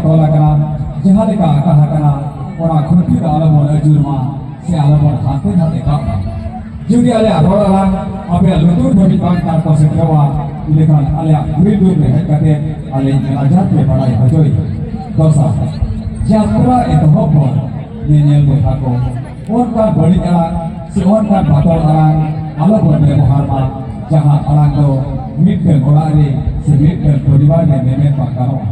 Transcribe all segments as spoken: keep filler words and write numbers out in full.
ᱛᱚᱞ ᱟᱠᱟᱱᱟ, ᱡᱟᱦᱟᱸ ᱞᱮᱠᱟ ᱟᱠᱟᱦᱟ ᱠᱟᱱᱟ, ᱚᱱᱟ ᱠᱷᱩᱱᱴᱤ ᱫᱚ ᱟᱞᱚᱵᱚᱱ ᱟᱹᱪᱩᱨ ᱢᱟ ᱥᱮ ᱟᱞᱚᱵᱚᱱ ᱦᱟᱱᱛᱮ ᱱᱟᱛᱮ ᱠᱟᱜ ᱢᱟ᱾ ᱡᱩᱫᱤ ᱟᱞᱮᱭᱟᱜ ᱨᱚᱲ ᱟᱲᱟᱝ ᱟᱯᱮᱭᱟᱜ ᱞᱩᱛᱩᱨ ᱫᱷᱟᱹᱵᱤᱡ ᱵᱟᱝ ᱛᱟᱨᱠᱚ ᱥᱮᱴᱮᱨᱚᱜᱼᱟ, ᱤᱱᱟᱹᱠᱷᱟᱱ ᱟᱞᱮᱭᱟᱜ ᱜᱩᱨᱤᱡ ᱨᱩᱯ ᱨᱮ ᱦᱮᱡ ᱠᱟᱛᱮ ᱟᱞᱮ ᱞᱟᱡᱟᱣ ᱯᱮ ᱵᱟᱲᱟᱭ ᱦᱚᱪᱚᱭ᱾ ᱫᱚᱥᱟᱨ, ᱡᱟᱛᱨᱟ ᱮᱛᱚᱦᱚᱵ ᱯᱚᱨ ᱧᱮᱧᱮᱞ ᱵᱚᱭᱦᱟ ᱠᱚ ᱚᱱᱠᱟᱱ ᱵᱟᱹᱲᱤᱡ ᱟᱲᱟᱝ ᱥᱮ ᱚᱱᱠᱟᱱ ᱵᱟᱛᱚᱞ ᱟᱲᱟᱝ ᱟᱞᱚ ᱵᱚᱱ ᱵᱮᱵᱚᱦᱟᱨ ᱢᱟ, ᱡᱟᱦᱟᱸ ᱟᱲᱟᱝ ᱫᱚ ᱢᱤᱫᱴᱟᱝ ᱚᱲᱟᱜ ᱨᱮ ᱥᱮ ᱢᱤᱫᱴᱟᱝ ᱯᱚᱨᱤᱵᱟᱨ ᱨᱮ ᱢᱮᱢᱮᱱ ᱵᱟᱝ ᱜᱟᱱᱚᱜᱼᱟ᱾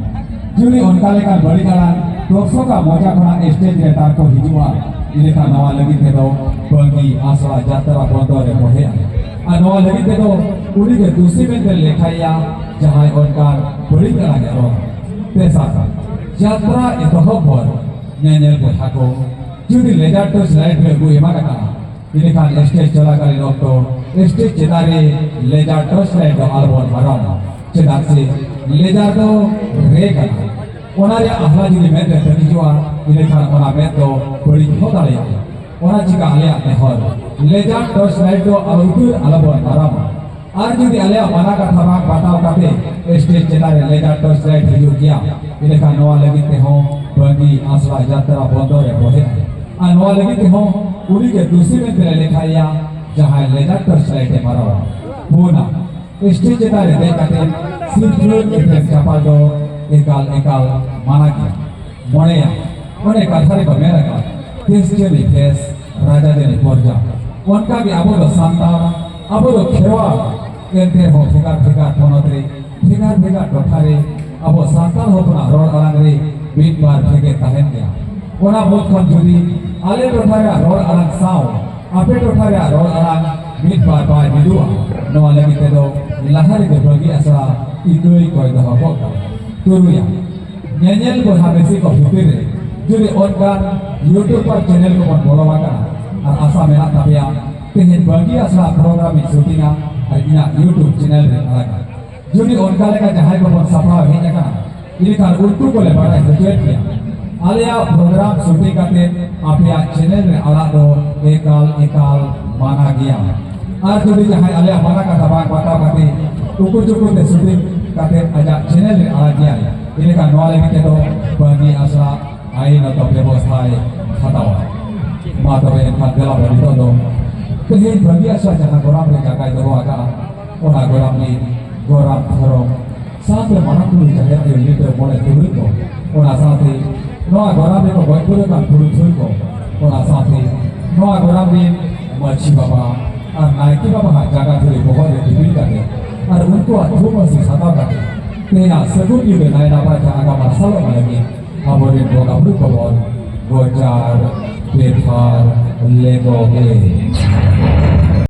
ᱡᱩᱫᱤ ᱚᱱᱠᱟ ᱞᱮᱠᱟᱱ ᱵᱟᱹᱲᱤᱡ ᱟᱲᱟᱝ ᱫᱚᱨᱥᱚᱠᱟᱜ ᱢᱚᱪᱟ ᱠᱷᱚᱱᱟᱜ ᱥᱴᱮᱡ ᱨᱮ ᱛᱟᱨᱠᱚ ᱦᱤᱡᱩᱜᱼᱟ, ᱤᱱᱟᱹᱠᱷᱟᱱ ᱱᱚᱣᱟ ᱞᱟᱹᱜᱤᱫ ᱛᱮᱫᱚ ᱵᱟᱝᱜᱤ ᱟᱥᱲᱟ ᱡᱟᱛᱨᱟ ᱵᱚᱱᱫᱚ ᱨᱮ ᱵᱚᱲᱦᱮᱜᱼᱟ᱾ ᱟᱨ ᱱᱚᱣᱟ ᱞᱟᱹᱜᱤᱫ ᱛᱮᱫᱚ ᱩᱱᱤᱜᱮ ᱫᱩᱥᱤ ᱢᱮᱱᱛᱮ ᱞᱮᱠᱷᱟᱭᱮᱭᱟ, ᱡᱟᱦᱟᱸᱭ ᱚᱱᱠᱟᱱ ᱵᱟᱹᱲᱤᱡ ᱟᱲᱟᱝ ᱮ ᱨᱚᱲ᱾ ᱛᱮᱥᱟᱨ, ᱡᱟᱛᱨᱟ ᱮᱛᱚᱦᱚᱵ ᱯᱚᱨ ᱧᱮᱧᱮᱞ ᱵᱚᱭᱦᱟ ᱠᱚ ᱡᱩᱫᱤ ᱞᱮᱡᱟᱨ ᱴᱚᱨᱪ ᱞᱟᱭᱤᱴ ᱨᱮ ᱟᱹᱜᱩ ᱮᱢᱟᱱ ᱟᱠᱟᱱᱟ, ᱤᱱᱟᱹᱠᱷᱟᱱ ᱥᱴᱮᱡ ᱪᱚᱞᱟᱠᱟᱞᱤᱱ ᱚᱠᱛᱚ ᱥᱴᱮᱡ ᱪᱮᱛᱟᱱ ᱨᱮ ᱞᱮᱡᱟᱨ ᱴᱚᱨᱪ ᱞᱟᱭᱤᱴ ᱫᱚ ᱟᱞᱚᱵᱚᱱ ᱢᱟᱨᱟᱣ ᱢᱟ, ᱪᱮᱫᱟᱜ ᱥᱮ ᱞᱮᱡᱟᱨ ᱫᱚ ᱨᱮ ᱠᱟᱱᱟ᱾ ᱚᱱᱟ ᱨᱮᱭᱟᱜ ᱟᱦᱞᱟ ᱡᱩᱫᱤ ᱢᱮᱫ ᱨᱮ ᱛᱟᱹᱠᱤᱡᱚᱜᱼᱟ, ᱤᱱᱟᱹᱠᱷᱟᱱ ᱚᱱᱟ ᱢᱮᱫ ᱫᱚ ᱵᱟᱹᱲᱤᱡ ᱦᱚᱸ ᱫᱟᱲᱮᱭᱟᱜᱼᱟ᱾ ᱚᱱᱟ ᱪᱤᱠᱟ ᱟᱞᱮᱭᱟᱜ ᱱᱮᱦᱚᱨ, ᱞᱮᱡᱟᱨ ᱴᱚᱨᱪ ᱞᱟᱭᱤᱴ ᱫᱚ ᱟᱞᱚ ᱩᱛᱟᱹᱨ ᱟᱞᱚᱵᱚᱱ ᱢᱟᱨᱟᱣ ᱢᱟ᱾ ᱟᱨ ᱡᱩᱫᱤ ᱟᱞᱮᱭᱟᱜ ᱢᱟᱱᱟ ᱠᱟᱛᱷᱟ ᱵᱟᱝ ᱵᱟᱛᱟᱣ ᱠᱟᱛᱮ ᱥᱴᱮᱡ ᱪᱮᱛᱟᱱ ᱨᱮ ᱞᱮᱡᱟᱨ ᱴᱚᱨᱪ ᱞᱟᱭᱤᱴ ᱦᱤᱡᱩᱜ ᱜᱮᱭᱟ, ᱤᱱᱟᱹᱠᱷᱟᱱ ᱱᱚᱣᱟ ᱞᱟᱹᱜᱤᱫ ᱛᱮᱦᱚᱸ ᱵᱟᱹᱜᱤ ᱟᱥᱲᱟ ᱡᱟᱛᱨᱟ ᱵᱚᱱᱫᱚ ᱨᱮ ᱵᱚᱲᱦᱮᱜᱼᱟ᱾ ᱟᱨ ᱱᱚᱣᱟ ᱞᱟᱹᱜᱤᱫ ᱛᱮᱦᱚᱸ ᱩᱱᱤᱜᱮ ᱫᱩᱥᱤ ᱢᱮᱱᱛᱮ ᱞᱮ ᱞᱮᱠᱷᱟᱭᱮᱭᱟ, ᱡᱟᱦᱟᱸᱭ ᱞᱮᱡᱟᱨ ᱴᱚᱨᱪ ᱞᱟᱭᱤᱴ ᱮ ᱢᱟᱨᱟᱣᱟ᱾ ᱯᱩᱱᱟ, ᱥᱴᱮᱡ ᱪᱮᱛᱟᱱ ᱨᱮ ᱫᱮᱡ ᱠᱟᱛᱮ ᱥᱤᱨᱯᱷᱟᱹ ᱮᱯᱮᱢ ᱪᱟᱯᱟᱞ ᱫᱚ ᱮᱠᱟᱞ ᱮᱠᱟᱞ ᱢᱟᱱᱟ ᱜᱮᱭᱟ᱾ ᱢᱚᱬᱮᱭᱟ, ᱚᱱᱮ ᱠᱟᱛᱷᱟ ᱨᱮᱠᱚ ᱢᱮᱱ ᱟᱠᱟᱫ, ᱫᱮᱥ ᱡᱟᱹᱱᱤ ᱵᱮᱥ, ᱨᱟᱡᱟ ᱡᱟᱹᱱᱤ ᱯᱚᱨᱡᱟ᱾ ᱚᱱᱠᱟ ᱜᱮ ᱟᱵᱚ ᱫᱚ ᱥᱟᱱᱛᱟᱲ, ᱟᱵᱚ ᱫᱚ ᱠᱷᱮᱨᱣᱟᱲ, ᱮᱱᱛᱮ ᱨᱮᱦᱚᱸ ᱵᱷᱮᱜᱟᱨ ᱵᱷᱮᱜᱟᱨ ᱯᱚᱱᱚᱛ ᱨᱮ, ᱵᱷᱮᱜᱟᱨ ᱵᱷᱮᱜᱟᱨ ᱴᱚᱴᱷᱟ ᱨᱮ ᱟᱵᱚ ᱥᱟᱱᱛᱟᱲ ᱦᱚᱯᱚᱱᱟᱜ ᱨᱚᱲ ᱟᱲᱟᱝ ᱨᱮ ᱢᱤᱫ ᱵᱟᱨ ᱵᱷᱮᱜᱮ ᱛᱟᱦᱮᱱ ᱜᱮᱭᱟ᱾ ᱚᱱᱟ ᱢᱩᱫᱽ ᱠᱷᱚᱱ ᱡᱩᱫᱤ ᱟᱞᱮ ᱴᱚᱴᱷᱟ ᱨᱮᱭᱟᱜ ᱨᱚᱲ ᱟᱲᱟᱝ ᱥᱟᱶ ᱟᱯᱮ ᱴᱚᱴᱷᱟ ᱨᱮᱭᱟᱜ ᱨᱚᱲ ᱟᱲᱟᱝ ᱢᱤᱫ ᱵᱟᱨ ᱵᱟᱭ ᱢᱤᱫᱚᱜᱼᱟ, ᱱᱚᱣᱟ ᱞᱟᱹᱜᱤᱫ ᱛᱮᱫᱚ ᱞᱟᱦᱟ ᱨᱮᱜᱮ ᱵᱟᱹᱜᱤ ᱟᱥᱲᱟ ᱤᱠᱟᱹᱭ ᱠᱚᱭ ᱫᱚᱦᱚ ᱠᱚᱜ ᱠᱟᱱᱟ᱾ ᱛᱩᱨᱩᱭᱟ, ᱧᱮᱧᱮᱞ ᱵᱚᱭᱦᱟ ᱢᱤᱥᱤ ᱠᱚ ᱵᱷᱤᱛᱤᱨ ᱨᱮ ᱡᱩᱫᱤ ᱚᱱᱠᱟᱱ ᱭᱩᱴᱩᱵᱟᱨ ᱪᱮᱱᱮᱞ ᱠᱚᱵᱚᱱ ᱵᱚᱞᱚ ᱟᱠᱟᱱᱟ ᱟᱨ ᱟᱥᱟ ᱢᱮᱱᱟᱜ ᱛᱟᱯᱮᱭᱟ, ᱛᱮᱦᱮᱧ ᱵᱟᱹᱜᱤ ᱟᱥᱲᱟ ᱯᱨᱳᱜᱨᱟᱢ ᱤᱧ ᱥᱩᱴᱤᱝᱟ ᱟᱨ ᱤᱧᱟᱹᱜ ᱭᱩᱴᱩᱵ ᱪᱮᱱᱮᱞ ᱨᱮ ᱟᱲᱟᱜᱟ᱾ ᱡᱩᱫᱤ ᱚᱱᱠᱟ ᱞᱮᱠᱟ ᱡᱟᱦᱟᱸᱭ ᱠᱚᱵᱚᱱ ᱥᱟᱯᱲᱟᱣ ᱦᱮᱡ ᱟᱠᱟᱱᱟ, ᱤᱱᱟᱹᱠᱷᱟᱱ ᱩᱱᱠᱩ ᱠᱚᱞᱮ ᱵᱟᱲᱟᱭ ᱦᱚᱪᱚᱭᱮᱫ ᱯᱮᱭᱟ, ᱟᱞᱮᱭᱟᱜ ᱯᱨᱳᱜᱨᱟᱢ ᱥᱩᱴᱤᱝ ᱠᱟᱛᱮ ᱟᱯᱮᱭᱟᱜ ᱪᱮᱱᱮᱞ ᱨᱮ ᱟᱲᱟᱜ ᱫᱚ ᱮᱠᱟᱞ ᱮᱠᱟᱞ ᱢᱟᱱᱟ ᱜᱮᱭᱟ᱾ ᱟᱨ ᱡᱩᱫᱤ ᱡᱟᱦᱟᱸᱭ ᱟᱞᱮᱭᱟᱜ ᱢᱟᱱᱟ ᱠᱟᱛᱷᱟ ᱵᱟᱝ ᱵᱟᱛᱟᱣ ᱠᱟᱛᱮ ᱩᱠᱩ ᱪᱩᱠᱩ ᱛᱮ ᱥᱩᱴᱤᱝ ᱠᱟᱛᱮ ᱟᱡᱟᱜ ᱪᱮᱱᱮᱞ ᱨᱮ ᱟᱲᱟᱜ ᱜᱮᱭᱟᱭ, ᱤᱱᱟᱹᱠᱷᱟᱱ ᱱᱚᱣᱟ ᱞᱟᱹᱜᱤᱫ ᱛᱮᱫᱚ ᱵᱷᱟᱹᱜᱤ ᱟᱥᱟ ᱟᱭᱤᱱ ᱟᱛᱚ ᱵᱮᱵᱚᱥᱛᱷᱟᱭ ᱦᱟᱛᱟᱣᱟ᱾ ᱢᱟ ᱛᱚᱵᱮ ᱮᱱᱠᱷᱟᱱ ᱫᱮᱞᱟ ᱵᱚᱱ ᱱᱤᱛᱚᱜ ᱫᱚ ᱛᱮᱦᱮᱧ ᱵᱷᱟᱹᱜᱤ ᱟᱥᱟ ᱡᱟᱦᱟᱸ ᱜᱚᱨᱟᱢ ᱨᱮ ᱡᱟᱠᱟᱭ ᱫᱚᱦᱚ ᱟᱠᱟᱫᱼᱟ, ᱚᱱᱟ ᱜᱚᱨᱟᱢ ᱨᱤᱱ ᱜᱚᱨᱟᱢ ᱫᱷᱚᱨᱚᱢ ᱥᱟᱶᱛᱮ ᱢᱟᱨᱟᱝ ᱵᱩᱨᱩ ᱡᱟᱦᱮᱨ ᱟᱭᱳ ᱞᱤᱴᱟᱹ ᱢᱚᱬᱮ ᱛᱩᱨᱩᱭ ᱠᱚ, ᱚᱱᱟ ᱥᱟᱶᱛᱮ ᱱᱚᱣᱟ ᱜᱚᱨᱟᱢ ᱨᱮᱠᱚ ᱜᱚᱡ ᱜᱩᱨ ᱟᱠᱟᱱ ᱯᱩᱨᱩᱫᱷᱩᱞ ᱠᱚ, ᱚᱱᱟ ᱥᱟᱶᱛᱮ ᱱᱚᱣᱟ ᱜᱚᱨᱟᱢ ᱨᱤᱱ ᱢᱟᱹᱡᱷᱤ ᱵᱟᱵᱟ ᱟᱨ ᱱᱟᱭᱠᱮ ᱵᱟᱵᱟ ᱦᱟᱜ ᱡᱟᱸᱜᱟ ᱫᱷᱩᱲᱤ ᱵᱚᱦᱚᱜ ᱨᱮ ᱫᱤᱯᱤᱞ ᱠᱟᱛᱮ ᱟᱨ ᱩᱱᱠᱩᱣᱟᱜ ᱛᱷᱩᱢ ᱟᱹᱥᱤᱥ ᱦᱟᱛᱟᱣ ᱠᱟᱛᱮ ᱛᱮᱦᱮᱧᱟᱜ ᱥᱟᱹᱜᱩᱱ ᱧᱤᱫᱟᱹ ᱱᱟᱭ ᱱᱟᱯᱟᱭ ᱛᱮ ᱟᱜᱟᱢ ᱢᱟᱨᱥᱟᱞᱚᱜ ᱢᱟ ᱞᱟᱹᱜᱤᱫ ᱟᱵᱚᱨᱮᱱ ᱵᱚᱸᱜᱟ ᱵᱩᱨᱩ ᱠᱚᱵᱚᱱ ᱜᱚᱡᱟᱨ ᱵᱮᱵᱷᱟᱨ ᱞᱮᱜᱚ ᱜᱮ᱾